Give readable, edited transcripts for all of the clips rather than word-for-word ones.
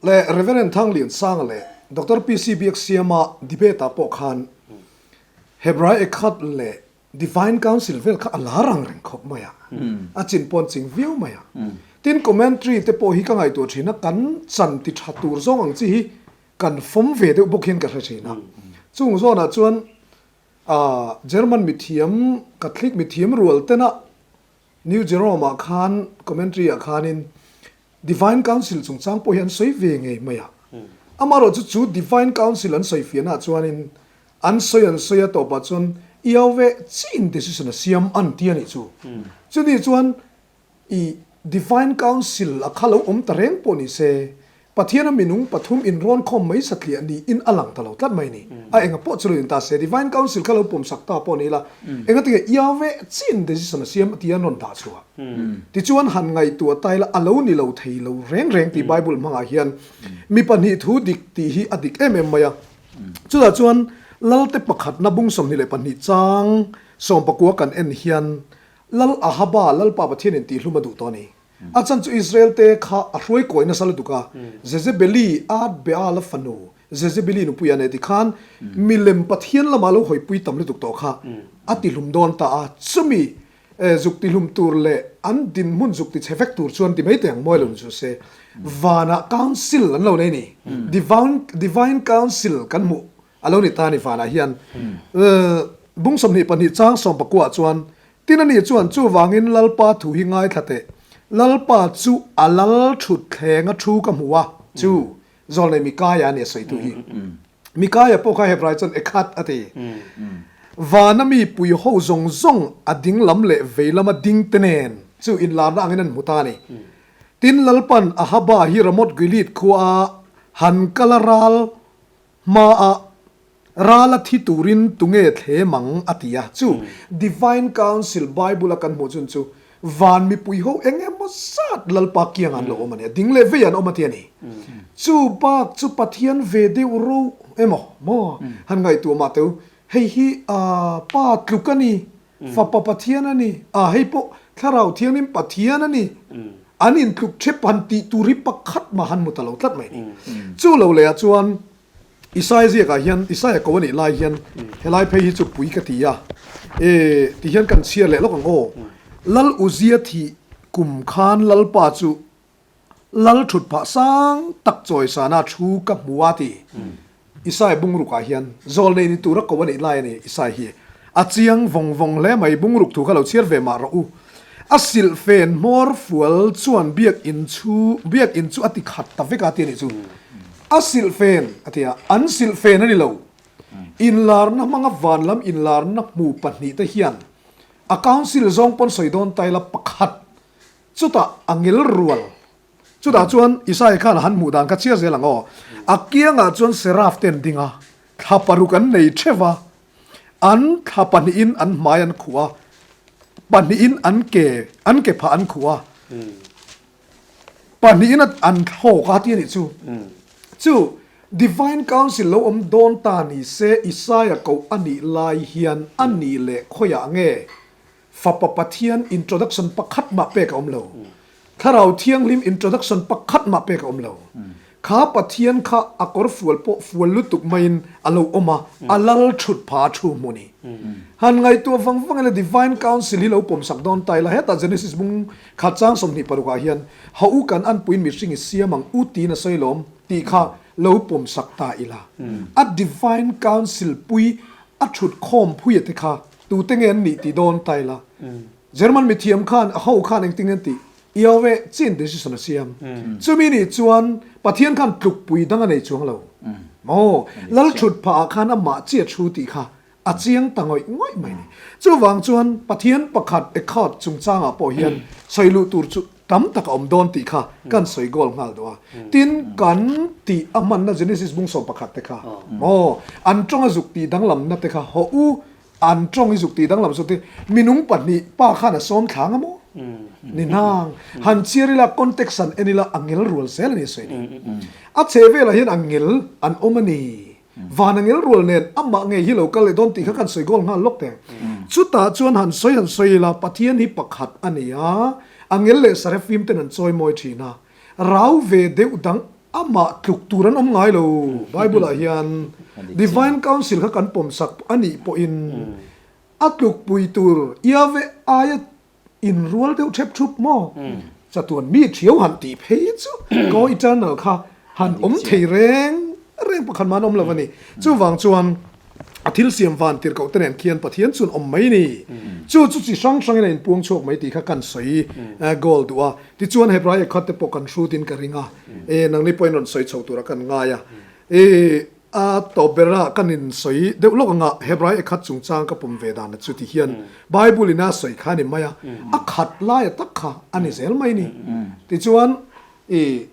Leh Rev. Thangliansanga leh Doctor PC Biaksiama debate ah pawh khan Hebrai Echad leh Divine Council vel kha a lar ang reng khawp mai a, a chin pawn ching viau mai a. Tin commentary te pawh hi ka ngaihtuah thin a, kan chan ti tha tur zawng ang chi hi kan fawm ve deuh bawk hian ka hre thin a. Chung zawnah chuan German mithiam, Catholic mithiam rual tena New Jerome ah khan commentary ah khanin Divine Council chungchang pawh hi an sawi ve ngei mai a. Amaherawhchu chu Divine Council an sawi fiahna ah chuanin an sawi an sawi a tawpah chuan Yahweh chiin decision a siam an ti a nih chu. Chuni chuan i Divine Council a kha lo awm ta reng pawh ni se, Pathiana minung pathum inrawn khawm mai satliah niin a lang ta lo tlat mai ni. A enga pawh chu lo in ta se, Divine Council kha lo pawmsak ta pawh ni ila, engatinge Yahweh chiin decision a siam tia an rawn dah chhuah? Tichuan han ngaihtuah ta ila a lo ni lo thei lo reng reng tih Bible hmangah hian mi pahnih thu dik tih hi a dik em em mai a. Chutah chuan Lalte pakhatna bung 22 chang 19 kan en hian Lal Ahaba, Lalpa Pathianin tihhlum a duh tawh a ni. A chan chu Israel te kha a hruai kawi nasa lutuk a, Jezebeli, Ad Beala fanu, Jezebeli nupui a nei ti khan milem Pathian lamah lo hawipui tam lutuk tawh kha a tihlum dawn ta a, chumi zuk tihlum tur leh an dinhmun zuk tichhe vek tur chuan ti mai teh ang mawi lo ni chu se, vanah council an lo nei ni, divine divine council kan hmuh a lo ni ta a ni vanah hian. Bung 22 chang 19 ah chuan Tin ani chuan, Chuvangin Lalpa thu hi ngaithla teh, Lalpa chu a lal thut thleng a thu ka hmu a, chu Zawlnei Mikaia a ni a sawitu hi. Mikaia pawh kha Hebrai chuan Ekhat a ti. Vana mi pui ho zawng zawng a ding lam leh vei lama ding te nen chu inlarna angin an hmu ta a ni. Tin Lalpan Ahaba hi Ramoth Gilead khua han kal a ral hmaah Rala thi turin tunge thlem ang a ti a, chu Divine Council Bible a kan hmuh chun chu van mipui ho eng emaw zat Lalpa kiang an lo awm a ni a, ding leh vei an awm a ti a ni. Chu bak chu Pathian ve deuh ro emaw maw han ngaihtuah mah teu, hei hi Pa tluk a ni, Fapa Pathian a ni, a hei pawh Thlarau Thianghlim Pathian a ni, an intluk thep han tih tur hi pakhat mah han hmu ta lo tlat mai ni. Chu lo leh ah chuan Isaia ziakah hian, Isaia ko a nih lai hian helai phei hi chu pui ka ti a, e ti hian kan chhiar leh lawk ang aw. Lal Uzia thih kum khan Lalpa chu Lal thut phah sang tak chawisana thu ka hmu a ti. Isaia bungrukah hian zawlnei ni tura ko a nih lai a ni Isaia hi. A chiang vawng vawng hle mai, bungruk thu kha lo chhiar ve mah rawh u. A silhfen hmawr fual chuan biakinn chu biakinn chu a ti khat ta vek a ti a nih chu. A silhfen a ti a, an silhfen a ni lo. Inlarna hmanga van lam inlarna hmu pahnihte hian a council zawng pawn sawi dawn ta ila pakhat chutah a ngel rual. Chutah chuan Isaiah khan a han hmuh dan kha chhiar zel ang aw. A kiangah chuan seraph te an ding a, thla paruk an nei theuh a, An thla pahnihin an hmai an khuh a, pahnihin an ke an ke phah an khuh a, pahnihin an thlawk a ti a nih chu. Chu Divine Council lo awm dawn ta ni se Isaiah koh a nih lai hian a nih leh khawiah nge Fapa Pathian introduction pakhat mah pek a awm lo. Thlarau Thianghlim introduction pakhat mah pek a awm lo. Kha Pathian kha a kawr fual pawh fual lutuk maiin a lo awm a, a lal thut pha a thu hmu ni. Han ngaihtuah vang vang ila Divine Council hi lo pawmsak dawn ta ila, hetah Genesis bung khat chang 26 ah hian ha u kan anpuiin mihring i siam ang u tiin a sawi lawm tih kha lo pawmsak ta ila. A Divine Council pui a thut khawm phuia te kha Tute nge an nih tih dawn ta ila. German mithiam khan a ho khan engtin nge an tih? Yahweh chin decision a siam. Chumi nih chuan Pathian khan tlukpui dang a nei chuang lo. Maw? Lal thut phah ah khan amah chiah thu tih kha a chiang ta ngawih ngawih mai ni. Chuvang chuan Pathian pakhat Echad chungchangah pawh hian sawi luh tur chu tam tak a awm dawn tih kha kan sawi goal nghal duh a. Tin, kan tih a hmanna Genesis bung 11 te kha maw? An tawng a zuk tih danglamna te kha hawh u An tawng i zuk tih danglam zawk te minung pahnih pa khan a sawm thlang a maw? Ni hnang. Han chhiar ila context han en ila a ngel rual zel a ni a sawi ni. A chhe velah hian a ngel an awm a ni. Van a ngel rual nen amah ngei hi lo kal leh dawn tih kha kan sawi goal nghal lawk teh. Chutah chuan han sawi han sawi ila Pathian hi pakhat a ni a, a ngel leh sarefim ten an chawi mawi thin a. Rau ve deuh dang. Amah tluk tur an awm ngai lo. Bible ah hian Divine Council kha kan pawmsak a nih pawhin a tlukpui tur Yahweh aia inrual deuh thep thup maw? Chatuan mi thiau han tih phei chu Co-Eternal kha han awm thei reng reng pakhat mah an awm lo a ni. Chuvang chuan A thil siam van tirhkoh te nen khian Pathian chuan awm mai ni. Chu chu chi hrang hrangin a inpuang chhuak mai tih kha kan sawi goal duh a. Tichuan Hebrai ekhat te pawh kan hrutin ka ring a, e nangni pawhin rawn sawi chho tura kan ngai a. E a tawp bera kan insawi deuh lawk anga Hebrai ekhat chungchang ka pawm ve dan chu ti hian Bible in a sawi kha a ni mai a, a khat laia tak kha a ni zel mai ni. Tichuan e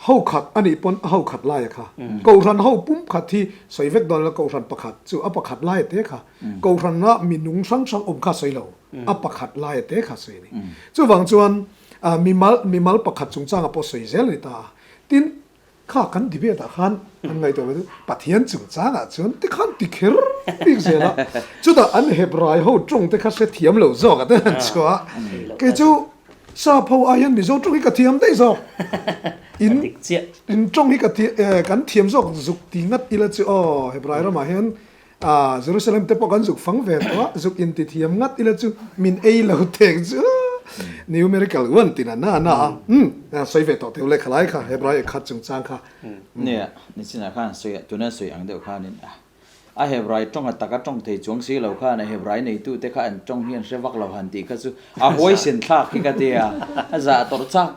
Ho khat a nih pawn a ho khat laia kha. Kohhran ho pum khat hi sawi vek dawn lo, kohhran pakhat chu a pakhat laia te kha. Kohhrana mi nung hrang hrang awm kha sawi lo, a pakhat laia te kha sawi a ni. Chuvang chuan mimal mimal pakhat chungchanga pawh sawi zel a ni ta a. Tin, kha kan debate ah khan an ngaihtuah ve chu Pathian chungchangah chuan tikhan ti kher bik zel a. Chutah an Hebrai ho tawng te kha hrethiam lo zawk a te han chhuah a. Kei chu Sap ho ah hian Mizo tawng hi ka thiam daih zawk. In in tawng hi ka kan thiam zawk zuk ti ngat ila chu aw Hebrai ramah hian ah Jerusalem te pawh kan zuk fang ve tawh a, zuk in ti thiam ngat ila chu min ei lo tek chu Numerical one tin a na na a umm sawi ve tawh teu leh khalai kha Hebrai ekhat chungchang kha. Nia, nichinah khan sawi tuna sawi ang deuh khanin a. A Hebrai tawng a taka tawng thei chuang si lo khan a Hebrai neitute kha an tawng hi an hre vak lo han tih kha chu a huaisen thlak hi ka ti a, a zah tawrh chak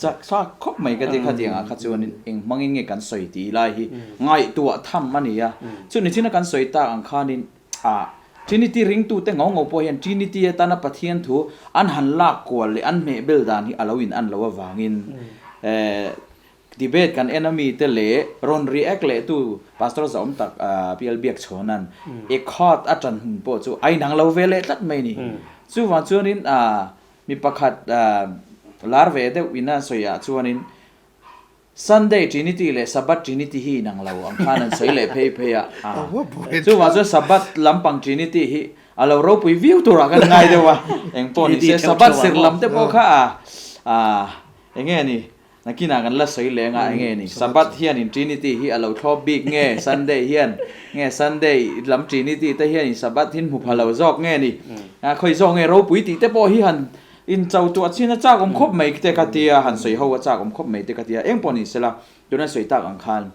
chak thlak khawp mai ka ti khatiangah kha chuan eng hmangin nge kan sawi tih lai hi ngaihtuah tham a ni a. Chu nichina kan sawi tak ang khanin ah Trinity ringtute ngo ngo pawh hian Trinity atana Pathian thu an han lak kual leh an hmeh bel dan hi a lo in an lo avangin eh Debate kan en ami te leh rawn react leh tu Pastor Zaawm tak PL Biakchhawnan e khat a tan hun pawh chu a inang lo ve leh tlat mai ni. Chuvang chuanin mi pakhat lar ve deuh in a sawi ah chuanin Sunday Trinity leh Sabbath Trinity hi inang lo ang khan an sawi leh phei phei a. Chuvang chuan Sabbath lampang Trinity hi a lo ropui viau turah kan ngai deuh a, engpawh ni se Sabbath sir lam te pawh kha enge ni Nakinah kan la sawi leng a, enge ni Sabbath hianin Trinity hi a lo thlawp bik nge Sunday hian nge Sunday lam Trinity te hianin Sabbath hin hmu pha lo zawk nge ni khawi zawk nge ropui tih te pawh hi han incho tuah chin a chak awm khawp mai te ka tia han sawi ho a chak awm khawp mai te ka tia eng pawh ni sela tuna sawi tak ang khan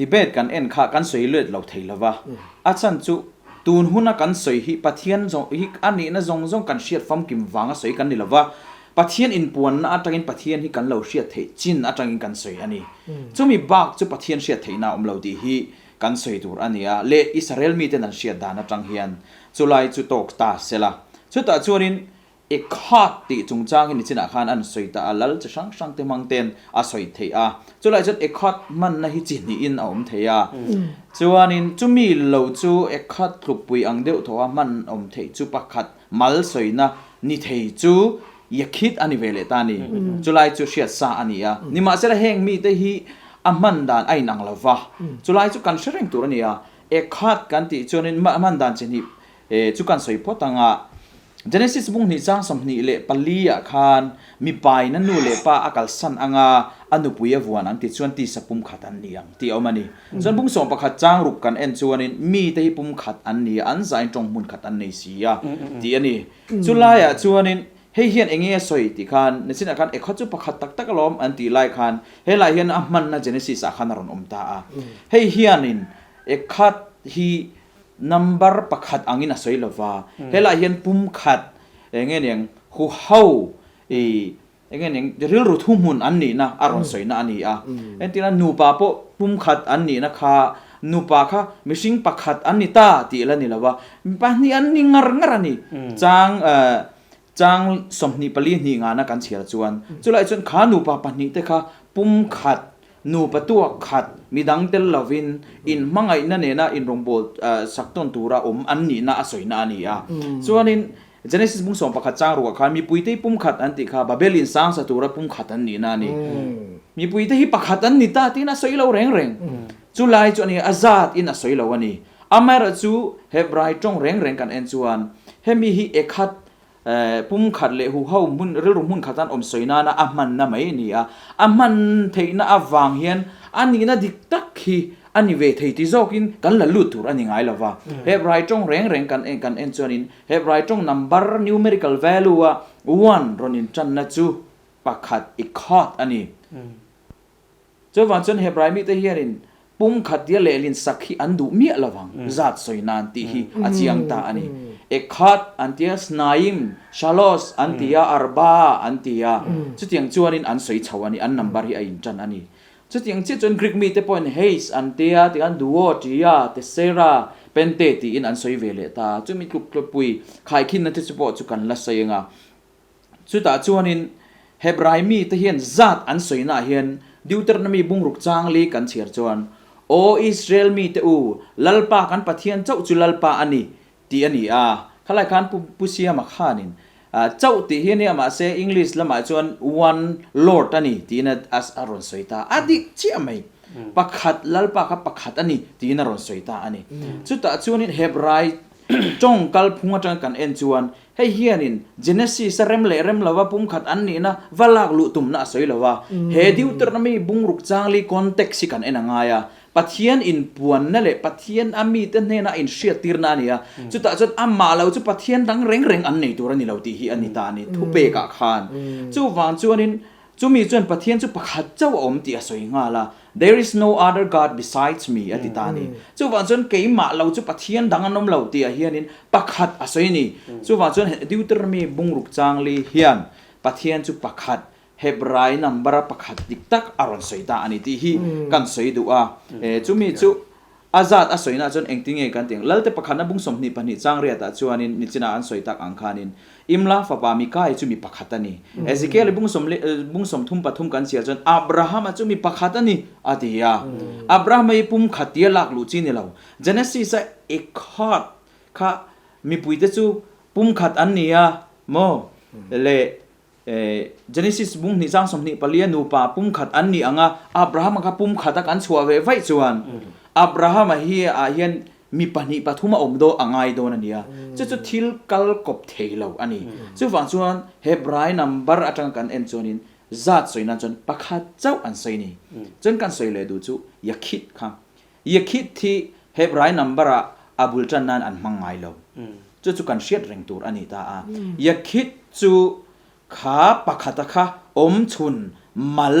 debate kan en kha kan sawi let lo thei lova a chhan chu tun huna kan sawi hi Pathian zawng hi a nihna zawng zawng kan hriat famkim vanga sawi kan ni lova Pathian inpuanna atangin Pathian hi kan lo hriat theih chin atangin kan sawi a ni. Chumi bak chu Pathian hriat theihna a awm lo tih hi kan sawi tur a ni a, leh Israel miten an hriat dan atang hian chulai chu tawk ta sela. Chutah chuanin Ekhad tih chungchang hi nichinah khan an sawi ta a, lal chi hrang hrang te hmang ten a sawi theih a. Chulai chuan Ekhad hmanna hi chi hnihin a awm thei a. Chuanin chumi lo chu Ekhad tlukpui ang deuh thaw a hman awm theih chu pakhat Mal sawina ni thei chu Yakhid a ni ve leh ta a ni. Chulai chu hriat sa a ni a. Nimahsela heng mite hi a hman dan a inang lo va. Chulai chu kan hre reng tur a ni a. Ekhad kan tih chuanin hman dan chi hnih chu kan sawi phawt ang a. Genesis bung hnih chang 24 ah khan mipain a nu leh pa a kalsan ang a, a nupui a vuan ang ti chuan tisa pumkhat an ni ang tih a awm a ni. Chuan bung 11 chang ruk kan en chuanin mite hi pumkhat an ni a, an zain tawng hmun khat an nei si a tih a ni. Chu laiah chuanin hei hian eng nge a sawi tih khan nichinah khan ekhaw chu pakhat tak tak alawm an tih lai khan helai hian a hmanna Genesis ah khan a rawn awm ta a. Hei hianin ekhat hi number pakhat angin a sawi lova, helai hian pumkhat eng nge niang huho ih Enge ning rilru thuhmun an nihna a rawn sawina a ni a. Entirna nupa pawh pumkhat an nihna kha nupa kha mihring pakhat an ni ta tih la ni lo va, pahnih an ni ngar ngar a ni. Chang chang 24 hnih ngana kan chhiar chuan chulai chuan kha nupa pahnih te kha pumkhat nupa tuak khat midang tel lovin inhmangaihna nena inrawngbâwl sak tawn tura awm an nihna a sawina a ni a. Chuanin Genesis bung 11 chang ruah khan mipuite hi pumkhat an tih kha Babel in sang sa tura pumkhat an nihna a ni. Mipuite hi pakhat an ni ta tiin a sawi lo reng reng. Chu lai chu a ni a zat in a sawi lo a ni. Amaherawhchu Hebrai tawng reng reng kan en chuan hemi hi ekhat Pumkhat leh huho hmun, rilru hmun khatan awm sawi nana a hmanna mai a ni a. A hman theihna avang hian a nihna dik tak hi a ni ve thei ti zawkin kan la lut tur a ni ngai lo va. Hebrai tawng reng reng kan en kan en chuanin Hebrai tawng number, numerical value, a one rawn intanna chu pakhat, ekhad, a ni. Chuvang chuan Hebrai mite hianin pumkhat tia lehlin sak hi an duh miah lo vang, zat sawi nan tih hi a chiang ta a ni. Ekhad an tia, Snaim, Shalos an ti a, Arba an ti a, chutiang chuanin an sawi chho a ni, an number hi a intan a ni. Chutiang chiah chuan Greek mite pawhin Heis an tia, tikhan Duo, Tria, Tessera, Pente tiin an sawi ve leh ta. Chumi tluk tlukpui khaikhinna te chu pawh chu kan la sawi ang a. Chutah chuanin Hebrai mite hian zat an sawinaah hian Deuteronomy bungruk chang li kan chhiar chuan, Aw Israel mite u, Lalpa kan Pathian chauh chu Lalpa a ni, tih a ni a. Khalai khan Pu Pu Siama khanin chauh tih hi a nia mahse English lamah chuan one Lord a ni tiin a a rawn sawi ta. A dik chiah mai. Pakhat Lalpa kha pakhat a ni tiin a rawn sawi ta a ni. Chutah chuanin Hebrai tawng kalphung atanga kan en chuan Hei hianin Genesis a rem leh rem lova pumkhat an nihna va lak luh tumna a sawi lo a. He Deuteronomy bungruk changli context hi kan en a ngai a. Pathian inpuanna leh Pathian a mite hnena a inhriattirna a ni a. Chutah chuan amah lo chu Pathian dang reng reng an nei tur a ni lo tih hi a ni ta a ni thupekah khan. Chuvang chuanin Chumi chuan Pathian chu pakhat chauh a awm tih a sawi nghal a, There is no other God besides me a ti ta a ni. Chuvang chuan keimah lo chu Pathian dang an awm lo tih ah hianin pakhat a sawi a ni. Chuvang chuan Deuteronomy bungruk changli hian Pathian chu pakhat, Hebrai number a pakhat dik tak a rawn sawi ta a ni tih hi kan sawi duh a. Chumi chu A zat a sawina chuan engtin nge kan ti ang? Lalte pakhatna bung 22 chang riatah chuanin nichinah an sawi tak ang khanin Imla fapa Mikai chu mi pakhat a ni. Ezekiel-i bung sawm leh bung 33 kan chhiar chuan Abrahama chu mi pakhat a ni a ti a. Abrahama hi pum khat tia lak luh chi ni lo. Genesis-a Echad kha mipuite chu pum khat an ni a maw? Le Genesis bung hnih chang 24 a nupa pumkhat an nih ang a, Abrahama kha pumkhat a kan chhuah ve vaih chuan Abrahama hi ah hian mi pahnih pathum a awm dawn a ngai dawn a nia. Chu chu thil kal kawp thei lo a ni. Chuvang chuan Hebrai number atanga kan en chuanin zat sawi nan chuan pakhat chauh an sawi a ni. Chuan kan sawi leh duh chu Yakhit kha. Yakhit hi Hebrai number ah a bul tan nan an hmang ngai lo. Chu chu kan hriat reng tur a ni ta a. Yakhit chu kha pakhata kha awm chhun mal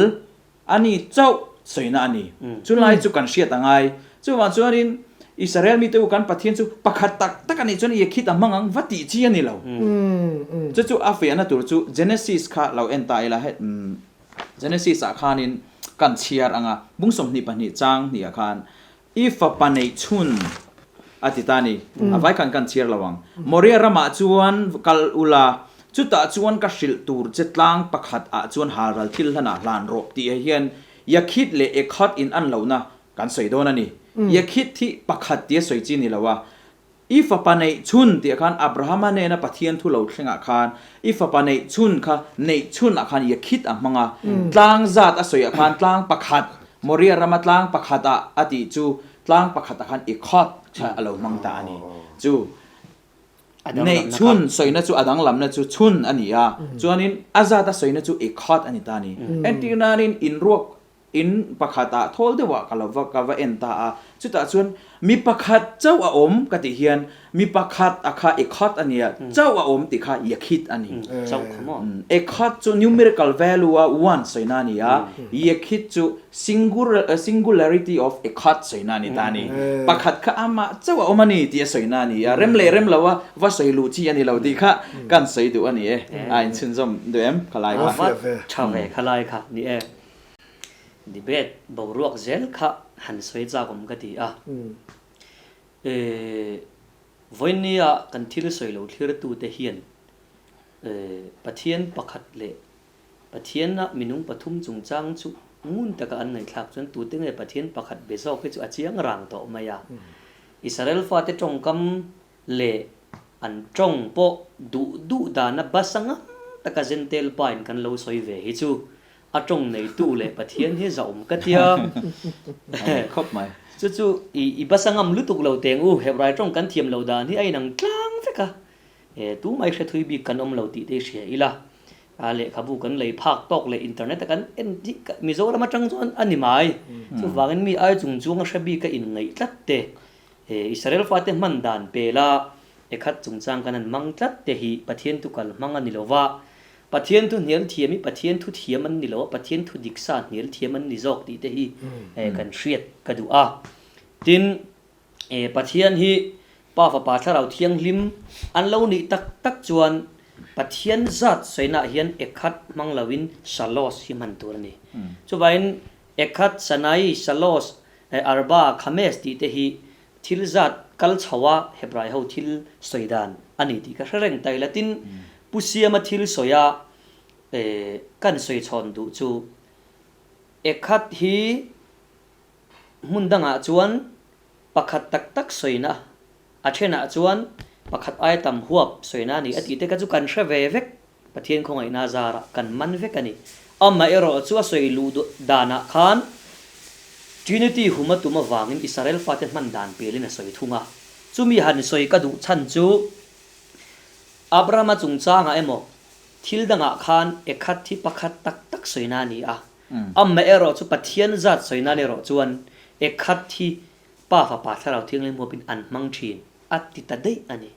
a ni chauh sawina a ni. Chulai chu kan hriat a ngai. Chuvang chuanin Israel mite u kan Pathian chu pakhat tak tak a nih chuan Yakhit a hmang ang va tih chi a ni lo. Chu chu a fiahna tur chu Genesis kha lo en ta ila he Genesis ah khanin kan chhiar ang a, bung 22 chang hnih ah khan I fapa neih chhun a ti ta ni. A vai khan kan chhiar lo ang. Moria ramah chuan kal ula, chutah chuan ka hrilh tur che tlang pakhat ah chuan halral thil hlanah hlan rawh tih ah hian Yakhit leh Ekhat in an lohna kan sawi dawn a ni. Yakhit hi pakhat tia sawi chi ni lo a, I fapa neih chhun tih ah khan Abrahama nena Pathian thu lo thlengah khan i fapa neih chhun kha neih chhun ah khan Yakhit a hmang a, tlang zat a sawi ah khan tlang pakhat, Moria rama tlang pakhat ah a tih chu tlang pakhat ah khan Ekhot kha a lo hmang ta a ni. Chu neih chhun sawina chu a danglamna chu chhun a ni a, chuanin a zat a sawina chu Ekhot a ni ta a ni. Entirnanin inruak In pakhat ah thawl deuh ah ka lo va ka va en ta a, chutah chuan mi pakhat chauh a awm ka tih hian mi pakhat a kha ekhat a nia, chauh a awm tih kha yakhit a ni. Chauh kha maw? Ekhat chu numerical value a one sawina a ni a, yakhit chu singular singularity of ekhat sawina a ni ta a ni. Pakhat kha amah chauh a awm a ni tih a sawina a ni a, rem leh rem lo a va sawi luh chi a ni lo tih kha kan sawi duh a ni e. A inchhunzawm duh em khalai kha? Va tha ve khalai kha ni e. Debate boruak zel kha han sawi chak awm ka ti a. Vawinia kan thil sawi lo thlirtute hian Pathian pakhat leh Pathiana minung pathum chungchang chu ngun taka an ngaihthlak chuan tute nge Pathian pakhat be zawk hi chu a chiang rang tawh mai a. Israel fate tawngkam leh an tawng pawh duh duh dana basa ngam taka Zentel pain kan lo sawi ve hi chu A tawng neitu leh Pathian hi zahawm ka tia. Khawp mai. Chu chu i basa ngam lutuk lo teng u, Hebrai tawng kan thiam lo dan hi a inang tlang vek a. Tumah i hre thui bik kan awm lo tih te i hria ila, lehkhabu kan lei phak tawk leh internet a kan en hi Mizoram atang chuan a ni mai. Chuvangin mi ai chung chuang a hre bik a inngaih tlat te, Israel fate hman dan pela ekhat chungchang kan han hmang tlat te hi Pathian thu kal hmang a ni lo va, Pathian thu hnial thiam hi Pathian thu thiam an ni lo a, Pathian thu dik sa hnial thiam an ni zawk tih te hi kan hriat ka duh a. Tin, Pathian hi Pa Fapa Thlarau Thianghlim an lo nih tak tak chuan Pathian zat sawinaah hian ekhat hmang loin Shalos hi hman tur a ni. Chuvangin ekhat, Sanai, Shalos, Arba, Khames tih te hi Thil zat kal chho a Hebrai ho thil sawi dan a ni tih ka hre reng ta ila tin Pu Siama thil sawi a kan sawi chhawn duh chu Ekhat hi hmun dangah chuan pakhat tak tak sawina a thenah chuan pakhat aia tam huap sawina a ni a tih te kha chu kan hre ve vek Pathian khawngaihna zarah kan man vek a ni. Amaherawh chu a sawi luh danah khan Trinity hum a tum avangin Israel fate hman dan pelin a sawi thung a. Chumi han sawi ka duh chhan chu Abrahama chungchangah emaw thil dangah khan ekhat hi pakhat tak tak sawina a ni a. Amaherawh chu Pathian zat sawi nan erawh chuan ekhat hi Pa Fapa Thlarau Thianghlim huapin an hmang thin. A ti ta daih a ni.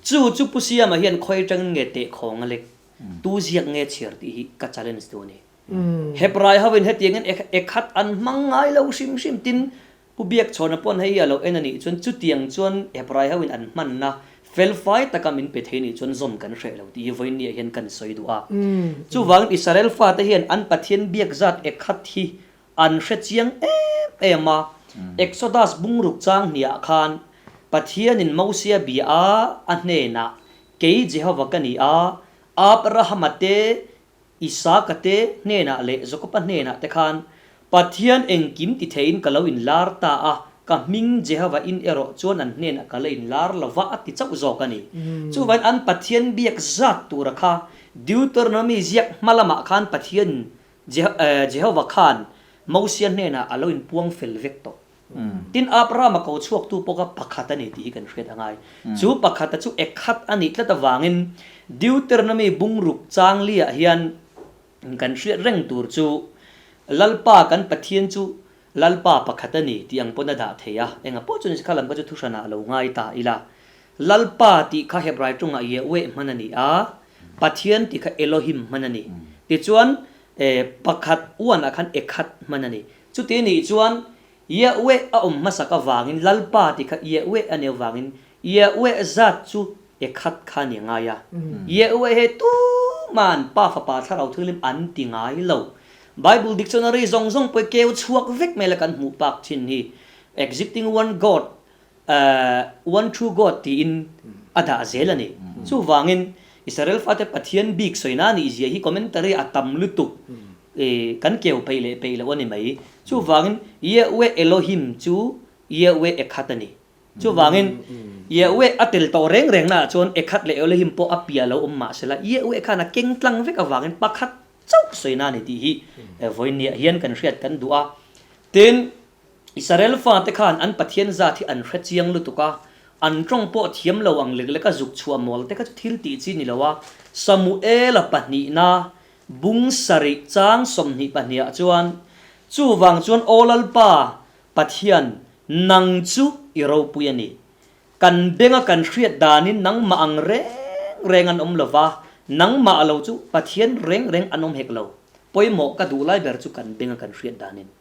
Chu chu Pu Siama hian khawi atangin nge teh khawng a lek, tu ziak nge chhiar tih hi ka challenge duh a ni. Hebrai hovin hetiangin ekhat an hmang ngai lo hrim hrim tin Pu Biakchhawna pawn hei a lo en a nih chuan chutiang chuan Hebrai hovin an hmanna felfai taka min pe thei nih chuan zawm kan hreh lo tih hi vawiinniah hian kan sawi duh a. Chuvangin Israel fate hian an Pathian biak zat ekhat hi An hre chiang em em a, Exodus bungruk chang hniah khan Pathianin Mosia bia a, a hnenah, Kei Jehova ka ni a, Abrahama te, Isaka te hnenah leh Jakoba hnenah te khan Pathian engkim ti theiin ka lo inlar ta a, ka hming Jehova in erawh chuan an hnenah ka la inlar lo va a ti chauh zawk a ni. Chuvangin an Pathian biak zat tura kha Deuteronomy ziak hma lamah khan Pathianin Jehova khan Mosia hnenah a lo inpuang fel vek tawh. Tin, Abrahama ko chhuaktu pawh kha pakhat a ni tih hi kan hriat a ngai. Chu pakhata chu ekhat a nih tlat avangin Deuteronomy bungruk changli-ah hian kan hriat reng tur chu Lalpa kan Pathian chu Lalpa pakhat a ni tih ang pawn a dah thei a. Engah pawh chuan kha lam kha chu thuhranah a lo ngai ta ila. Lalpa tih kha Hebrai tawngah Yahweh hman a ni a, Pathian tih kha Elohim hman a ni. Tichuan, pakhat uanah khan Ekhat hman a ni. Chuti nih chuan, Yahweh a awm hmasak avangin Lalpa tih kha Yahweh a nih avangin Yahweh zat chu Ekhat kha a ni ngai a. Yahweh he tuman Pa Fapa Thlarau Thianghlim an ti ngai lo. Bible dictionary zawng zawng pawh hi keu chhuak vek mai la kan hmuh pak thin hi. Existing one God One true God tiin a dah zel a ni. Chuvangin Israel fate Pathian bik sawina nih zia hi commentary a tam lutuk kan keu peih leh peih loh a ni mai. Chuvangin Yahweh Elohim chu Yahweh Ekhat a ni. Chuvangin Yahweh a tel tawh reng reng naah chuan Ekhat leh Elohim pawh a pia lo awm mah sela Yahweh khan a keng tlang vek avangin pakhat chauh sawina a ni tih hi vawiinniah hian kan hriat kan duh a. Tin, Israel fate khan an Pathian zat hi an hre chiang lutuk a, an tawng pawh thiam lo ang lek lek a zuk chhuah mawl te kha chu thil tih chi ni lo a. Samuela pahnihna bung sarih chang 22 ah chuan, Chuvang chuan Aw Lalpa, Pathian, nang chu i ropui a ni. Kan benga kan hriat danin nangmah ang reng reng an awm lo va, nangmah lo chu Pathian reng reng an awm hek lo. Pawimawh ka duh lai ber chu kan benga kan hriat danin.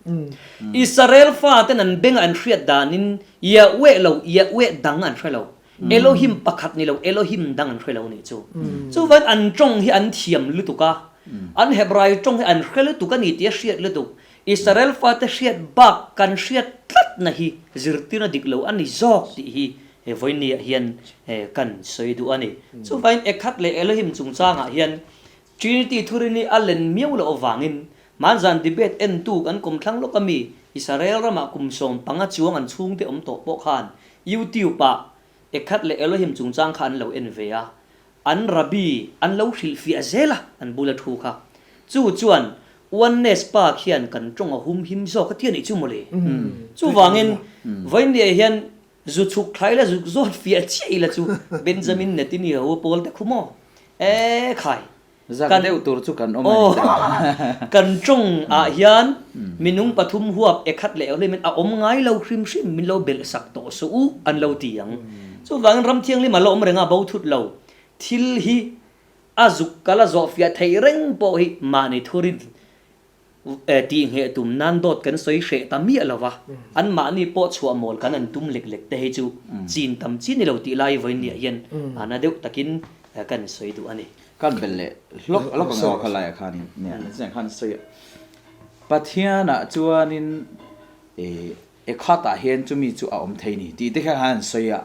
Israel faten an benga an hriat danin Yahweh lo, Yahweh dang an hre lo. Elohim pakhat ni lo, Elohim dang an hre lo nih chu. Chuvan an tawng hi an thiam lutuk a, an Hebrai tawng hi an hre lutuk a ni tih a hriat lutuk. Israel fate hriat bak kan hriat tlatna hi zirtirna dik lo a ni zawk tih hi he vawinia hian kan sawi duh a ni. Chuvain Ekhat leh Elohim chungchangah hian Trinity thurin hi a len miau loh avangin hmanzan debate entu kan kawmthlang lawk ami Israel ramah kum 15 chuang an chhungte awm tawh pawh khan YouTube ah Ekhat leh Elohim chungchang kha an lo en ve a, an Rabbi an lo hrilhfiah zel a an bula thu kha. Chu chuan Oneness pa khian kan tawng a hum him zawk a ti a nih chu mawle. Chuvangin vawiinniah hian. Zu chhuk thlai la zuk zawt fiah chiah ila chu Benjamin Netanyahu pawl te khu maw? E khai! Zak deuh tur chu kan awm a ni ta. Kan tawng ah hian minung pathum huap e khat leh awlem in a awm ngai lo hrim hrim min lo belh sak tawh suh u an lo ti ang. Chuvangin ram thianghlim a la awm reng a bo thut lo. Thil hi a zuk kal a zawh fiah theih reng pawh hi mahni thurin Tih ngheh tum nan dawt kan sawi hreh ta miah lo va, anmahni pawh chhuah mawl kan an tum lek lek te hi chu chin tam chi ni lo tih lai vawinia hian a na deuh takin kan sawi duh a ni. Kan bel leh hlawk hlawk ang aw kha laiah khanin nia chiang khan sawi a. Pathianah chuanin e khatah hian chumi chu a awm thei ni tih te kha khan an sawi a,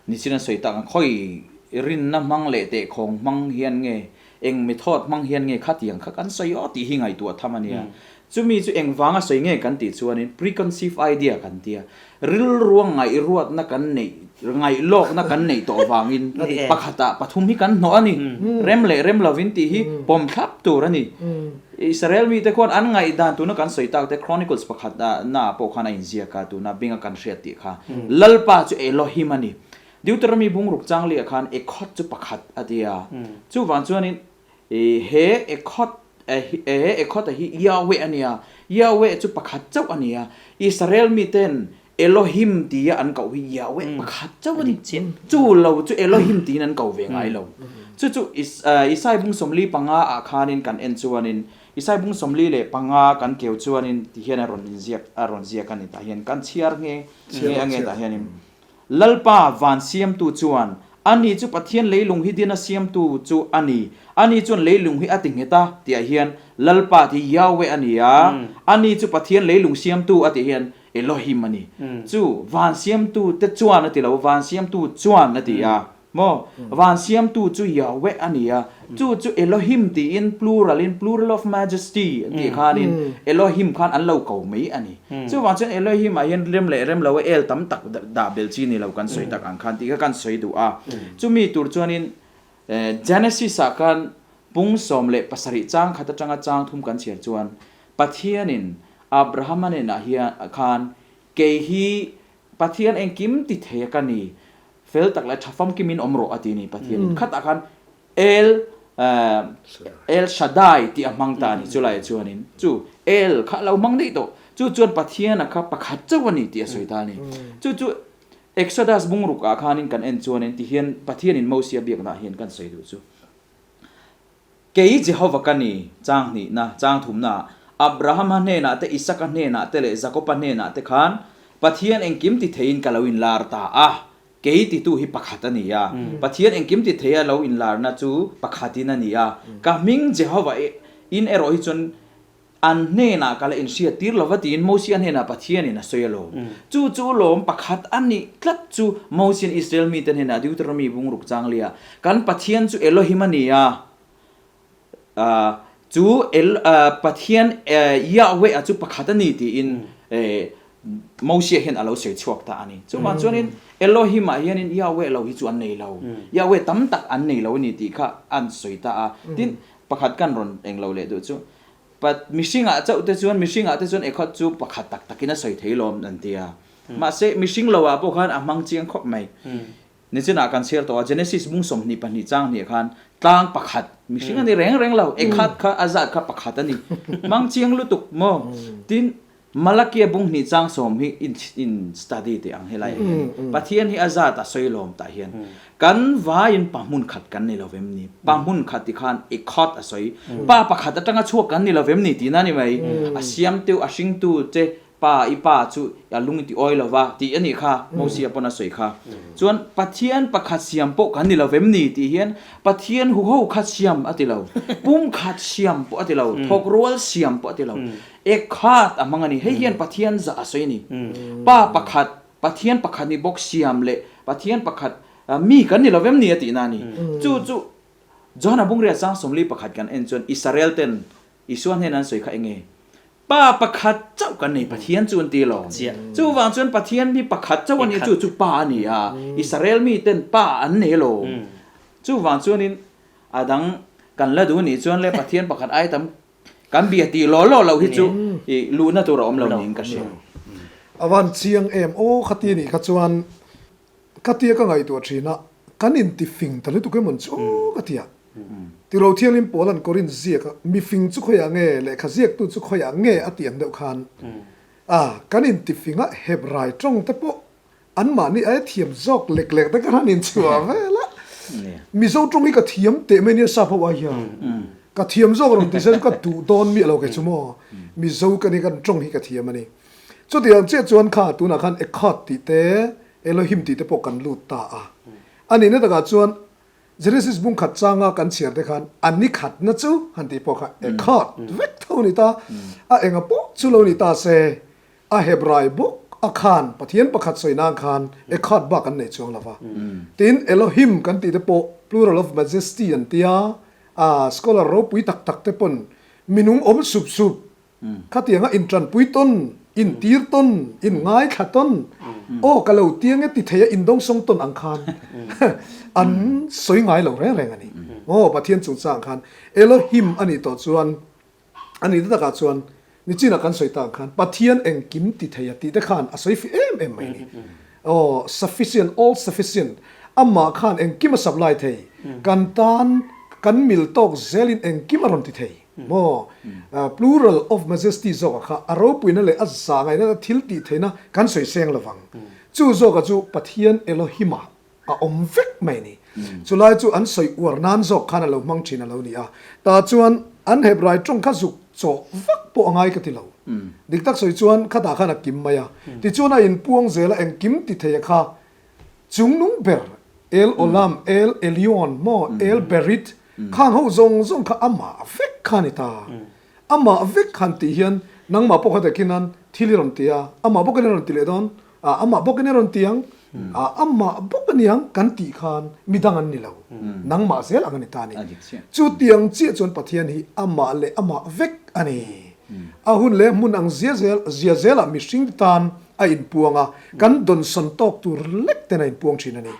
nichin an sawi tak ang khawi rinna hmang leh tehkhawng hmang hian nge Eng method hmang hian nge khatiang kha kan sawi aw tih hi ngaihtuah tham a nia. Chumi chu eng vanga sawi nge kan tih chuanin preconceived idea kan tia. Rilruang ngaihruatna kan neih, ngaihlawkna kan neih tawh vangin pakhatah pathum hi kan hnawh a ni. Rem leh rem lovin tih hi pawm thlap tur a ni. Israel mite khuan an ngaihdan tuna kan sawi tak te Chronicles pakhat na ah pawh khan a inziak a, tuna Binga kan hriat tih kha. Lalpa chu Elohim a ni. Deuteronomy bungruk changli ah khan ekhawt chu pakhat a ti a. Chuvang chuanin he ekhawt he ekhawt a hi Yahweh a nia. Yahweh chu pakhat chauh a ni a. Israel miten Elohim tia an koh hi Yahweh pakhat chauh a ni. Chu lo chu Elohim tiin an ko ve ngai lo. Chu chu Isai bung 45 ah khanin kan en chuanin Isai bung 45 kan keu chuanin tihian a rawn inziak a rawn ziak a ni tah hian kan chhiar nghe nghe ange tah hianin Lalpa van siamtu chuan, Ani chu Pathian leilung hi dina siamtu chu a ni, ani chuan leilung hi a ti nghet a, tihah hian Lalpa tih hi Yahweh a ni a, ani chu Pathian leilung siamtu a tih hian Elohim a ni. Chu van siamtu te chuan a ti lo, van siamtu chuan a ti a. Maw? Van siamtu chu Yahweh a ni a, chu chu Elohim tiin plural in, plural of majesty an tih khanin Elohim khan an lo ko mai a ni. Chuvang chuan Elohim ah hian rem leh rem lo a el tam tak dah bel chi ni lo kan sawi tak ang khan tih kha kan sawi duh a. Chumi tur chuanin Genesis ah khan pung 17 chang khat atanga chang thum kan chhiar chuan Pathianin Abraham-a hnenah hian khan kei hi Pathian engkim ti thei a ka ni, fel tak leh tha famkim in awm rawh a ti ni Pathian in. Khatah khan El El Shaddai tih a hmang ta a ni chulaiah chuanin chu El kha a lo hmang daih tawh. Chu chuan Pathian a kha pakhat chauh a ni tih a sawi ta a ni. Chu chu Exodus bungruk ah khanin kan en chuanin tihian Pathian in Mosia biakna ah hian kan sawi duh chu. Kei Jehova ka ni, chang hnihna, chang thumna, Abrahama hnenah te, Isaka hnenah te leh Jakoba hnenah te khan Pathian engkim ti theiin ka lo inlar ta a. Kei titu hi pakhat a ni a. Pathian engkim ti theia lo inlarna chu pakhatin a ni a. Ka hming Jehova in erawh hi chuan An hnenah ka la inhriat tir lova tiin Mosia hnenah Pathianin a sawi alawm. Chu chu lawm pakhat a nih tlat chu Mosian Israel mite hnenah Deuteronomy bungruk changlia kan Pathian chu Elohim a ni a, chu El Pathian Yahweh a chu pakhat a ni tiin Mosia hian a lo sawi chhuak ta a ni. Chuvang chuanin Elohim ah hianin Yahweh lo hi chu an nei lo. Yahweh tam tak an nei lo a ni tih kha an sawi ta a. Tin, Pakhat kan rawn eng lo leh duh chu, Pat, mihringah chauh te chuan, mihringah te chuan ekhawt chu pakhat tak takin a sawi thei lawm an ti a. Mahse, mihring lo ah pawh khan a hmang chiang khawp mai. Nichinah kan chhiar tawh a, Genesis bung 22 chang hnih khan tlang pakhat, mihring a ni reng reng lo, ekhat kha a zat kha pakhat a ni. Hmang chiang lutuk maw? Tin, Malakia bung hnih chang sawm hi in in study teh ang helai ah hian Pathian hi a zat a sawi lawm tah hian kan vaiin pa hmun khat kan ni lovem ni pa hmun khat ti khan i khawt a sawi pa pakhat atanga chhuak kan ni lovem ni tihna ni mai a siamtu a hringtu che pa i pa chu a lung i ti awi lova tih a nih kha Mosia pawn a sawi kha chuan Pathian pakhat siam pawh kan ni lovem ni tih hian Pathian huho kha siam a ti lo pum khat siam pawh a ti lo thawk rual siam pawh a ti lo Ekhat a hmang a ni. Hei hian Pathian zah a sawi a ni. Pa pakhat, Pathian pakhat ni bawk siam leh Pathian pakhat mi kan ni lo vem ni a tihna a ni. Chu chu Johana Bungria chang 41 kan en chuan Israel ten Isua hnena an sawi kha enge? Pa pakhat chauh kan nei Pathian chu an ti lo. Chuvang chuan Pathian mi pakhat chauh a ni chu chu Pa a ni a. Israel mi ten Pa an nei lo. Chuvang chuanin a dang kan la duh nih chuan le Pathian pakhat ai tam Kan bia tih law law loh hi chu i luhna tur a awm lo niin ka hria. A van chiang em aw khati nih kha chuan. Ka tia ka ngaihtuah thin a, kan inti fing ta lutuk emawn chu aw ka ti a. Tiro Thianghlim Paula'n Korinth ziak a, mi fing chu khawiah nge, lehkha ziaktu chu khawiah nge a tih ang deuh khan a, kan inti fing a, Hebrai tawng te pawh anmahni aia thiam zawk lek lek te khan han inchhuah vel a. Mizo tawng hi ka thiam teh mai nia sap ho ai hian. Ka thiam zawk rawn ti se chu ka duh dawn miah lo kei chu maw. Mizo ka ni kan tawng hi ka thiam a ni. Chutiang chiah chuan kha tunah khan Ekhad tih te, Elohim tih te pawh kan lut ta a. A nihna takah chuan Genesis bung khat changa kan chhiar te khan a ni khatna chu han tih pawh kha Ekhad vek tho a ni ta. A enga pawh chu lo ni ta se, a Hebrai bawk a khan Pathian pakhat sawi nan khan Ekhad bak an nei chuang lo va. Tin, Elohim kan tih te pawh plural of majesty an tia, a scholar ropui tak tak te pawn minung awm sup sup Khatianga intanpui tawn, intir tawn, inngaithla tawn, aw ka lo tiang e ti thei a indawngsawng tawn ang khan an sawi ngai lo reng reng a ni. Aw Pathian chungchang khan Elohim a nih tawh chuan a nih na takah chuan nichinah kan sawi tak ang khan Pathian engkim ti thei a tih te khan a sawi fih em em mai a ni. Aw sufficient, all sufficient, amah khan engkim a supply thei, kan tan kan mil tawk zelin engkim a rawn ti thei. Maw? Plural of majesty zawkah kha a ropuina leh a zah ngaihna thil tih theihna kan sawi seng lo vang. Chu zawkah chu Pathian Elohim-ah a awm vek mai a ni. Chulai chu an sawi uar nan zawk khan a lo hmang thin a lo ni a. Tah chuan an Hebrai tawng kha zuk chawh vak pawh a ngai ka ti lo. Dik tak sawi chuan khatah khan a kim mai a. Tichuan a inpuang zel a engkim ti theia kha Chungnung ber, El Olam, El Elyon, maw, El Berit, khang ho zawng zawng kha amah vek kha a ni ta. Amah vek han tih hian nangmah pawh kha takin thil i rawn ti a, amah bawkin a rawn ti leh dawn, amah bawkin a rawn ti ang, amah bawk a ni ang kan tih khan midang an ni lo, nangmah zel ang a ni ta a ni. Chutiang chiah chuan Pathian hi amah leh amah vek a ni. A hun leh hmun ang zia zel zia zelah mihring tan a inpuang a, kan dawnsawn tawk tur lek ten a inpuang thin a ni.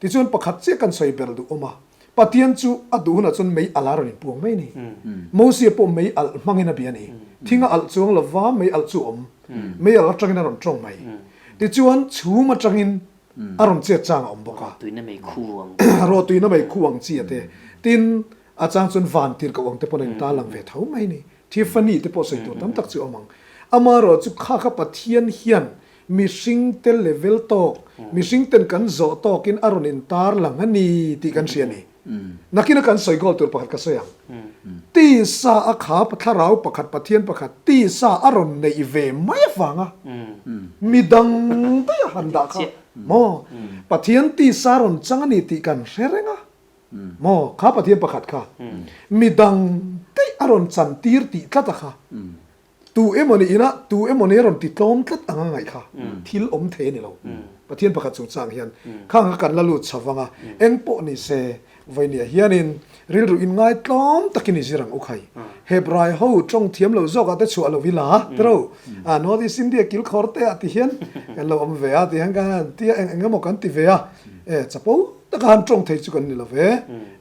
Tichuan pakhat chiah kan sawi ber duh awm a, Pathian chu a duh hunah chuan mei alh a rawn inpuang mai a ni. Mosia pawh mei alh hmangin a bia a ni. Thing a alh chuang lova mei alh chu a awm. Mei alh atangin a rawn tawng mai. Tichuan chhum atangin a rawn chet chang a awm bawk a. Rawhtuina mei khu ang. Rawhtuina mei khu ang chi a te. Tin, a chang chuan van tir koh ang te pawn a intar lang ve tho mai a ni. Tiffany te pawh sawi tur tam tak chu a awm ang. Amaherawh chu kha kha Pathian hian mihring te level tawk, mihring ten kan zawh tawkin a rawn intar lang a ni tih kan hria a ni. Nakina kan sawi goal tur pakhat ka sawi ang. Tisa a kha thlarau pakhat Pathian pakhat tisa a rawn neih ve mai avanga midang daih a han dah kha maw? Pathian tisa a rawn chang a ni tih kan hre reng a. Maw, kha Pathian pakhat kha midang daih a rawn chan tir tih tlat a kha, tu emaw ni ina tu emaw ni a rawn ti tlawm tlat ang a ngaih kha thil awm thei a ni lo. Pathian pakhat chungchang hian khang kha kan la lut chho vang a, eng pawh ni se vawinia hianin rilru in ngai tlawm takin i zir ang u khai. Hebrai ho tawng thiam lo zawkah te chhuah lo ila tiro, a North East India kilkhawr te ah ti hian kan lo awm ve a ti hian kan tia eng eng emaw kan ti ve a, e chapo. Taka han tawng thei chu kan ni lo ve.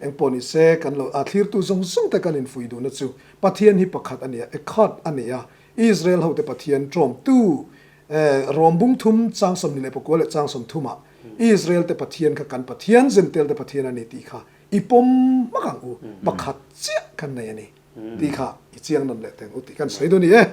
Engpawh ni se, kan lo a thlirtu zawng zawng te kan infuih duhna chu Pathian hi pakhat a ni a, Ekhad a ni a, Israel hote Pathian tawmtu Rom bung thum chang 24 leh chang 30 ah Israel te Pathian kha kan Pathian, Zentel te Pathian a ni tih kha i pawm hmak ang u, pakhat chiah kan nei a ni tih kha i chiang nawn leh teng u tih kan sawi duh a ni e.